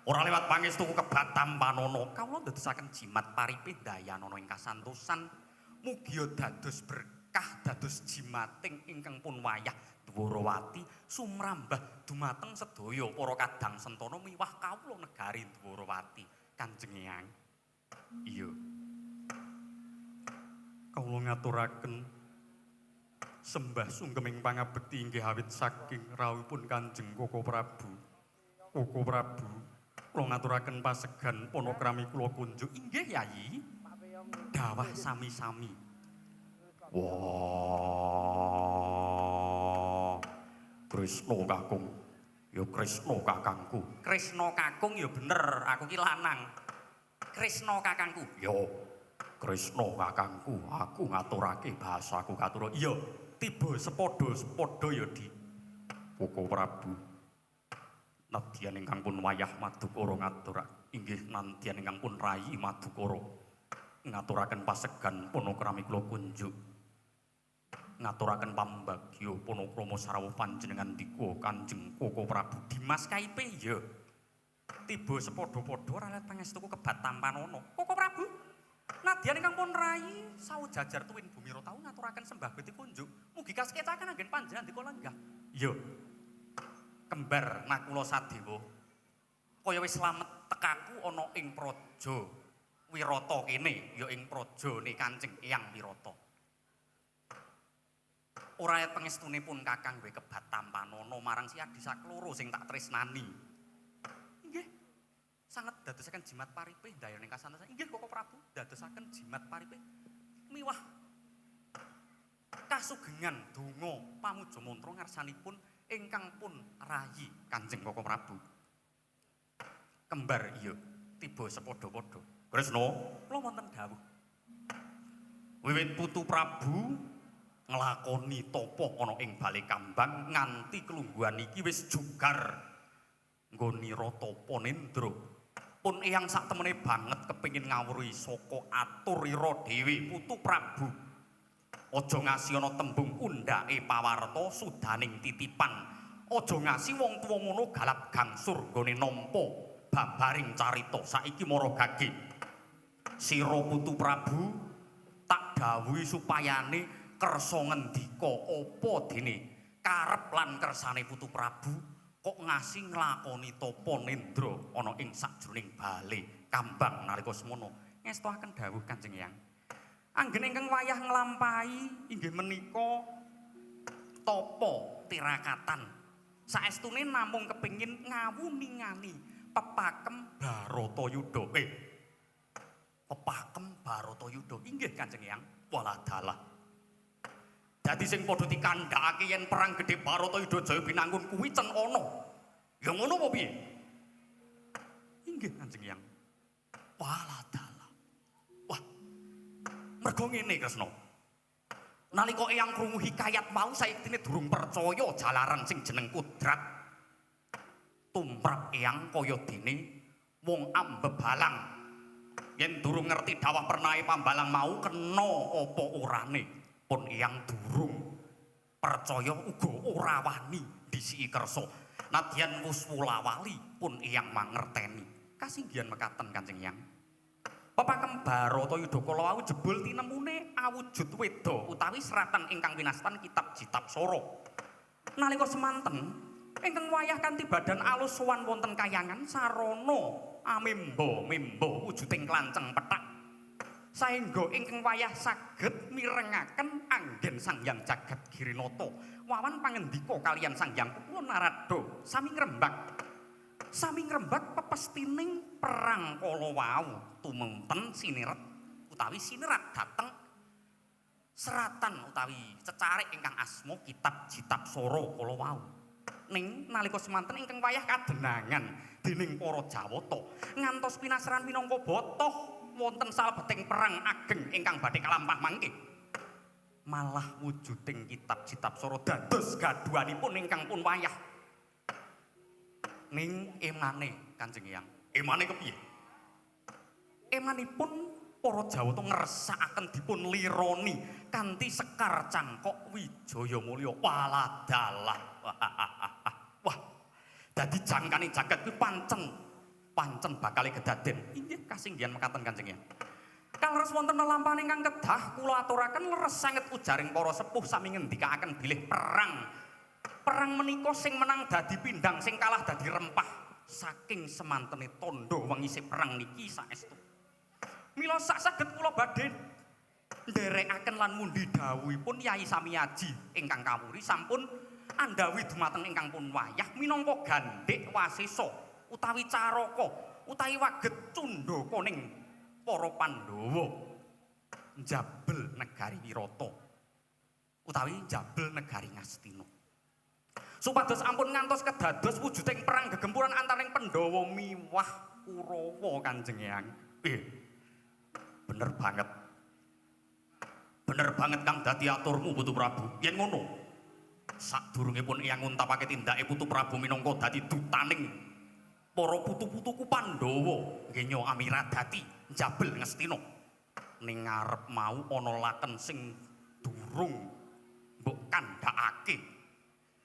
S1: ora lewat pangestuku kebatam panono, kawula ndadosaken jimat paripe dayanana ing kasantosan. Mugia dados berkah, dados jimating ingkang pun wayah Dwarawati sumrambah dumateng sedaya para kadang sentana miwah kawula negari Dwarawati. Kanjeng Eyang. Iya. Kawula ngaturaken sembah sungkeming pangabekti inggih awit saking rawuhipun Kanjeng Koko Prabu. Koko Prabu, kula ngaturaken pasegan panakrami kula kunjuk. Inggih Yayi. Dawah sami-sami. Wah. Kresna kakung. Ya Kresna kakangku. Kresna kakung ya bener, aku ki lanang. Kresna kakangku. Ya Kresna kakangku, aku ngaturake bahasaku katura. Iya, tiba sepadha-sepadha ya Di. Koko Prabu. Nadyan ingkang pun wayah madukara ngaturak inggih nadyan ingkang pun rayi madukara ngaturaken pasegan panakrami kula kunjuk ngaturaken pambagya panakrama sarawuh panjenengan dika Kanjeng Koko Prabu Dimas Kaipe. Ya tiba sepadha-padha ora let pangestuku kebat tampanana Koko Prabu. Nadyan ingkang pun rayi sawu jajar tuwin bumi rotau ngaturaken sembah bekti kunjuk mugi kasekecaken anggen panjenengan dika lenggah. Ya kembar Nakula Sadewa kaya wis slamet tekaku ana ing praja Wirata kene, ya ing prajane Kanjeng Eyang Wirata. Ora pengestune pun kakang kowe kebat tampanana marang si Adi sakloro sing tak tresnani. Inggih. Sanget dadosaken jimat paripe ndayane kasantosan. Inggih Koko Prabu, dadosaken jimat paripe miwah kasugengan donga pamuja mantra ngarsanipun ingkang pun rayi Kanjeng Koko Prabu. Kembar iya, tiba sepadha-padha. Kresna, kula wonten dawuh. Wiwit putu Prabu nglakoni tapa ana ing Bale Kambang nganti kelungguhan iki wis jugar. Nggonira tapa nendra. Pun eyang sak temene banget kepengin ngawruhi saka aturira dhewe Putu Prabu. Aja ngasi ana tembung undhake pawarta sudaning titipan. Aja ngasi wong tuwa ngono galap gangsur nggone nampa babaring carita saiki mara gage. Sira Putu Prabu tak dawuhi supayane kersa ngendika apa dene karep lan kersane Putu Prabu kok ngasi nglakoni tapa nendra ana ing sajroning bale kambang nalika semono. Ngestoaken dawuh Kanjeng Eyang. Anggen ingkang wayah nglampahi inggih menika tapa tirakatan. Saestune namung kepengin ngawuningani pepakem Baratayuda. Pepakem Baratayuda inggih Kanjeng Eyang. Walah dalah. Dadi sing padha dikandhakake yen perang gedhe Baratayuda Jaya Binangun kuwi cen ana. Ya ngono apa piye? Inggih Kanjeng Eyang. Walah dalah. Wah. Mergo ngene Kresna. Nalika eyang krungu hikayat mau sayektine durung percaya jalaran sing jeneng kudrat. Tumrap eyang kaya dene wong ambebalang. Yen durung ngerti dawah pernahe pambalang mau kena apa orane. Pun eyang durung percaya uga ora wani disiki kersa. Nadyan wus wulawali pun eyang mangerteni. Kasinggihan mekaten Kanjeng Eyang. Pepakem Baratayuda kala wau jebul tinemune awujud weda utawi seratan ingkang winastan kitab Jitab Sora. Nalika semanten ingkang wayah kanthi badan alus sowan wonten kayangan sarana amemba-memba wujuding klanceng pethak. Saengga ingkang wayah saged mirengaken anggen Sang Hyang Jagat Girinata wawan pangendika kaliyan Sang Hyang Kula Narada sami ngrembak. Sami ngrembak pepestining perang kala wau tumenten sineret utawi sinerat dhateng seratan utawi cecarik ingkang asma kitab Jitab Sora kala wau. Ning nalika semanten ingkang wayah kadenangan dening para Jawata ngantos pinasran minangka botoh wonten salebeting perang ageng ingkang badhe kalampah mangke. Malah wujuding kitab Jitab Sora dados gaduhanipun ingkang pun wayah. Ning emane Kanjeng Eyang. Emane kepiye? Emanipun para Jawata ngersakaken dipun lironi kanthi sekar cangkok Wijaya Mulya. Waladalah. Wah. Dadi jangkane jagat kuwi pancen bakale kedaden. Inggih kasinggihan mekaten Kanjeng Eyang. Kaleres wonten lelampahan ingkang kedah kula aturaken leres sanget ujaring para sepuh sami ngendikaaken bilih perang. Perang menika sing menang dadi pindang, sing kalah dadi rempah. Saking semantene tandha wengise perang niki saestu. Mila sak saged kula badhe nderekaken lan mundi dawuhipun Yai Samiaji ingkang kawuri sampun andhawi dumateng ingkang pun wayah minangka gandhik wasesa utawi caraka utawi waget cundhaka ning para Pandhawa njabel negari Wirata utawi njabel negari Ngastina. Supados ampun ngantos kedados wujuding perang gegempuran antaraning Pandhawa miwah Kurawa Kanjeng Eyang. Bener banget. Bener banget kang dadi aturmu Putu Prabu. Yen ngono, sadurunge pun eyang nguntapake tindake Putu Prabu minangka dadi dutaning para putu-putuku Pandhawa ngenya Amiradati njabel Ngastina. Ning ngarep mau ana laken sing durung mbok kandhakake.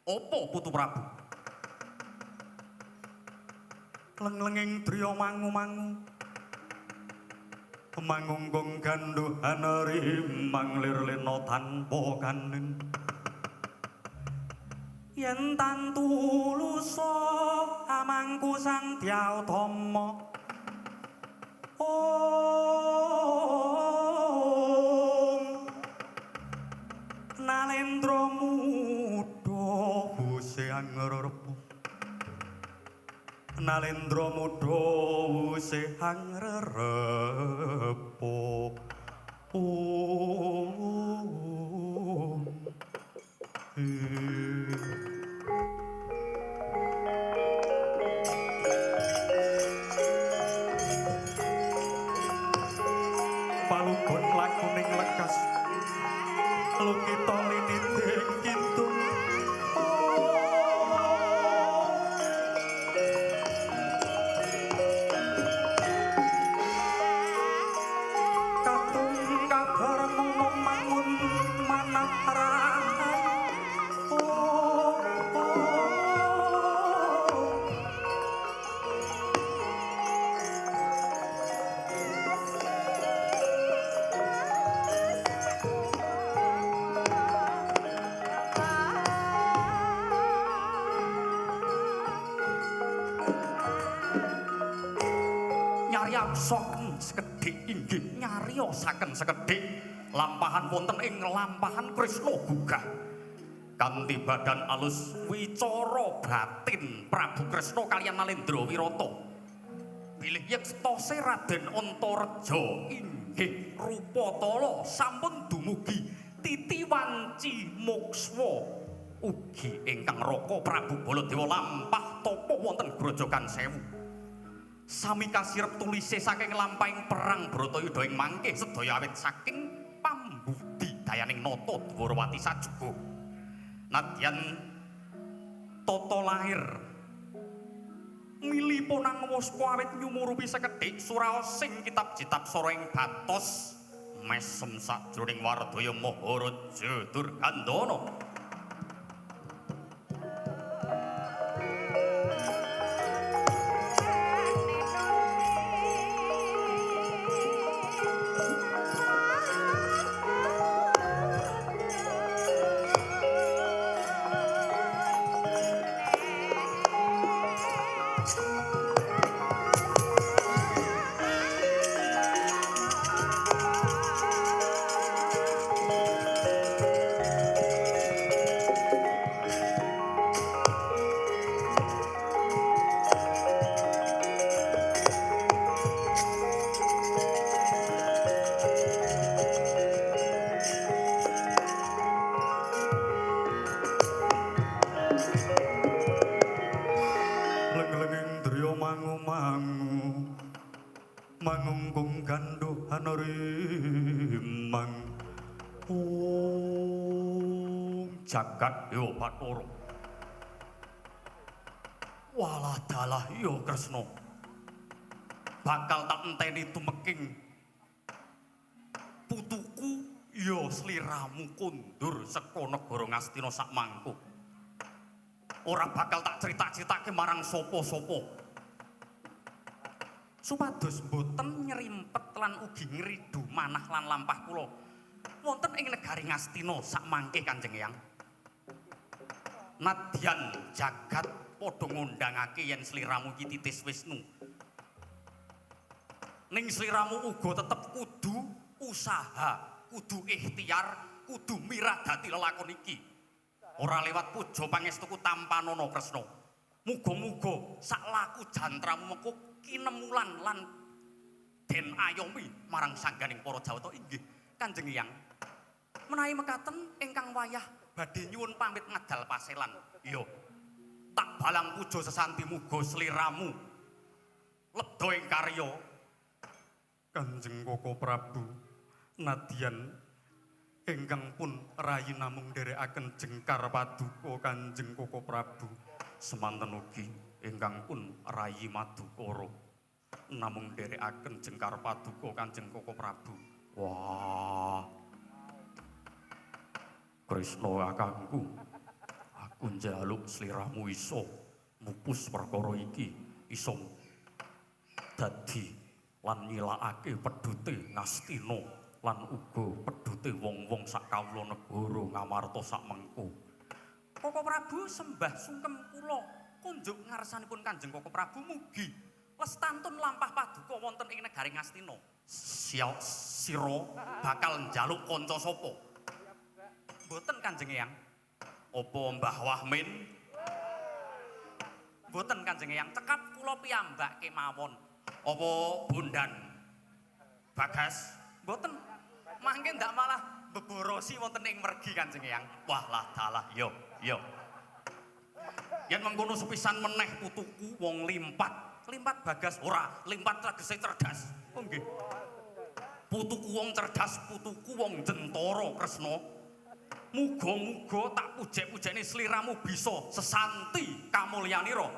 S1: Apa Putu Prabu?
S2: Leng-lenging driya mangu-mangu mangunggung ganduhan rimang lir lena tanpa kanin. Yen tantu lusa amangku Sang Dyah Utama. Om Nalendra muda wuse angrerepa. Nalendra muda wuse angrerepa. Om. Palugon lakuning lekas lukita liniting kidung.
S1: Nyariosaken sekedhik inggih nyariosaken sekedhik lampahan wonten ing lampahan Kresna gugah. Kanthi badan alus wicara batin Prabu Kresna kaliyan Nalendra Wirata. Bilih yektose Raden Antareja inggih rupa tala sampun dumugi titi wanci mokswa ugi ingkang raka Prabu Baladewa lampah tapa wonten Grojogan Sewu. Sami kasirep tulise saking lampahing perang Bratayuda ing mangke sedaya awit saking pambudi dayaning Nata Dwarawati sajuga. Nadyan tata lahir miliponang waspa awit nyumurupi sekedhik suraosing kitab jitab sora ing batos mesem sajroning wardaya Maharaja Durgandana. Mangungkung gandhuh hanurimang ung jagat dewa Bathara. Walah dalah ya Kresna, bakal tak enteni tumeking putuku ya sliramu kondur saka negara Ngastina sak mangko. Ora bakal tak crita-critake marang sapa-sapa supados boten nyerimpet lan ugi ngridu manah lan lampah kula wonten ing negari Ngastina sak mangke Kanjeng Eyang. Nadyan jagat padha ngundangake yen sliramu iki titis Wisnu, ning sliramu uga tetep kudu usaha, kudu ikhtiar, kudu miradati lelakon iki. Ora lewat puja pangestuku tampanana Kresna. Muga-muga sak laku jantramu mengko kinemulan lan den ayomi marang sangganing para Jawata. Inggih Kanjeng Eyang. Menawi mekaten ingkang wayah badhe nyuwun pamit ngadal paselan. Iya. Tak balang puja sesanti muga sliramu lebda ing karya. Kanjeng Koko Prabu nadyan ingkang pun rayi namung nderekaken jengkar paduka Kanjeng Koko Prabu. Semanten ugi ingkang pun rayi madukara namung nderekaken jengkar paduka Kanjeng Koko Prabu. Wah, Kresna kakangku, aku njaluk sliramu iso mupus perkara iki, iso dadi lan nyilakake pedhute Ngastina lan uga pedhute wong-wong sak kawula negara Ngamarta sak mengko. Koko Prabu sembah sungkem kula kunjuk ngarsanipun Kanjeng Koko Prabu mugi lestantun lampah paduka wonten ing negari Ngastina. Sira bakal njaluk kanca sapa? Mboten Kanjeng Eyang. Apa Mbah Wahmin? Mboten Kanjeng Eyang, cekap kula piyambak kemawon. Apa Bondan Bagas? Mboten. Mangke ndak malah beborosi wonten ing mergi Kanjeng Eyang. Wah lah dalah yo yo. Yen mengkono sepisan meneh putuku wong limpat. Limpat Bagas ora, limpat tegese cerdas. Oh nggih. Putuku wong cerdas, putuku wong jentara Kresna. Muga-muga tak pujek-pujekne sliramu bisa sesanti kamulyanira.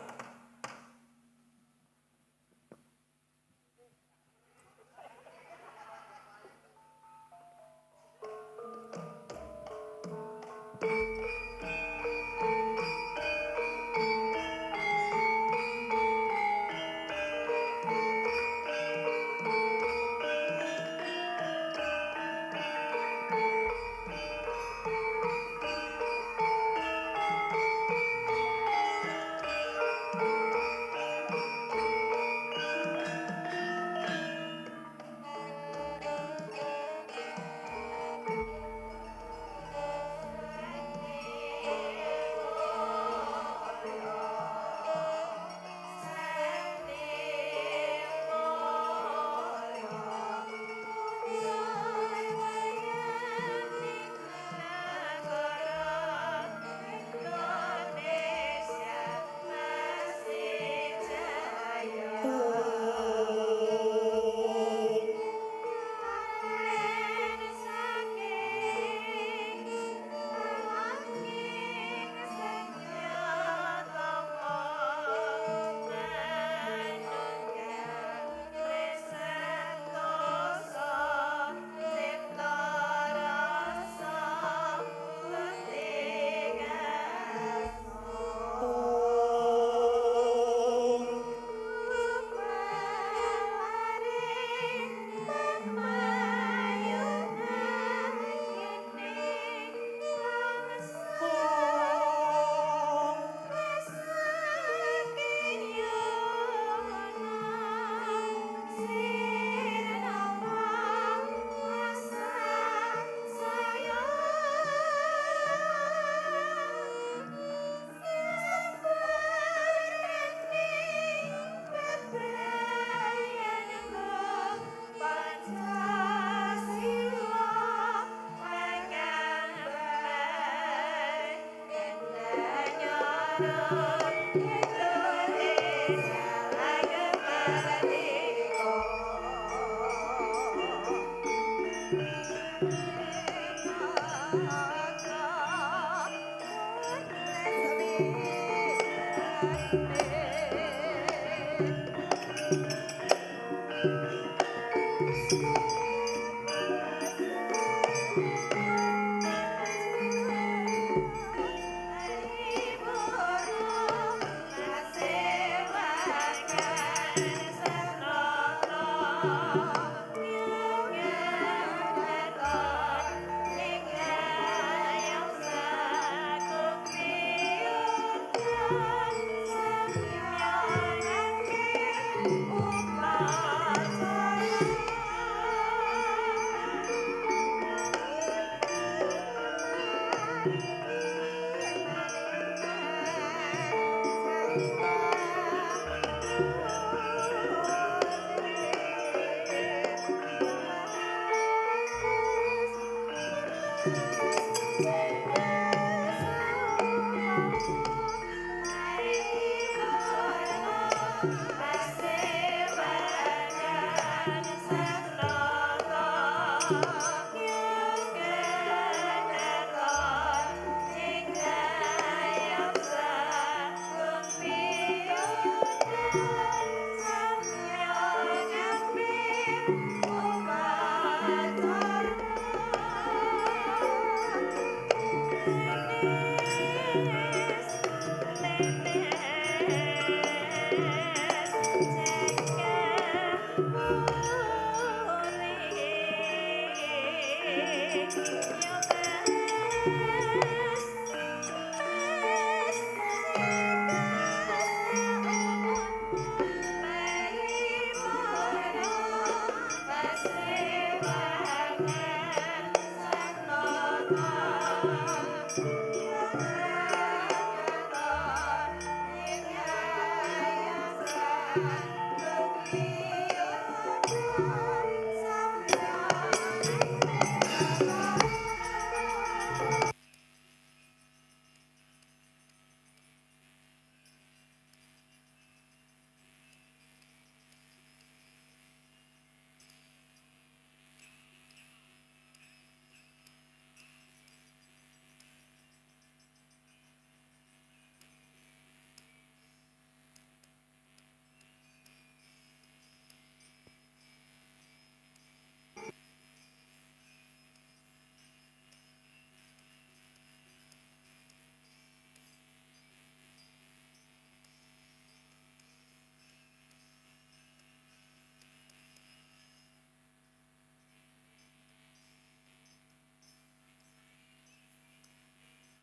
S3: Thank you.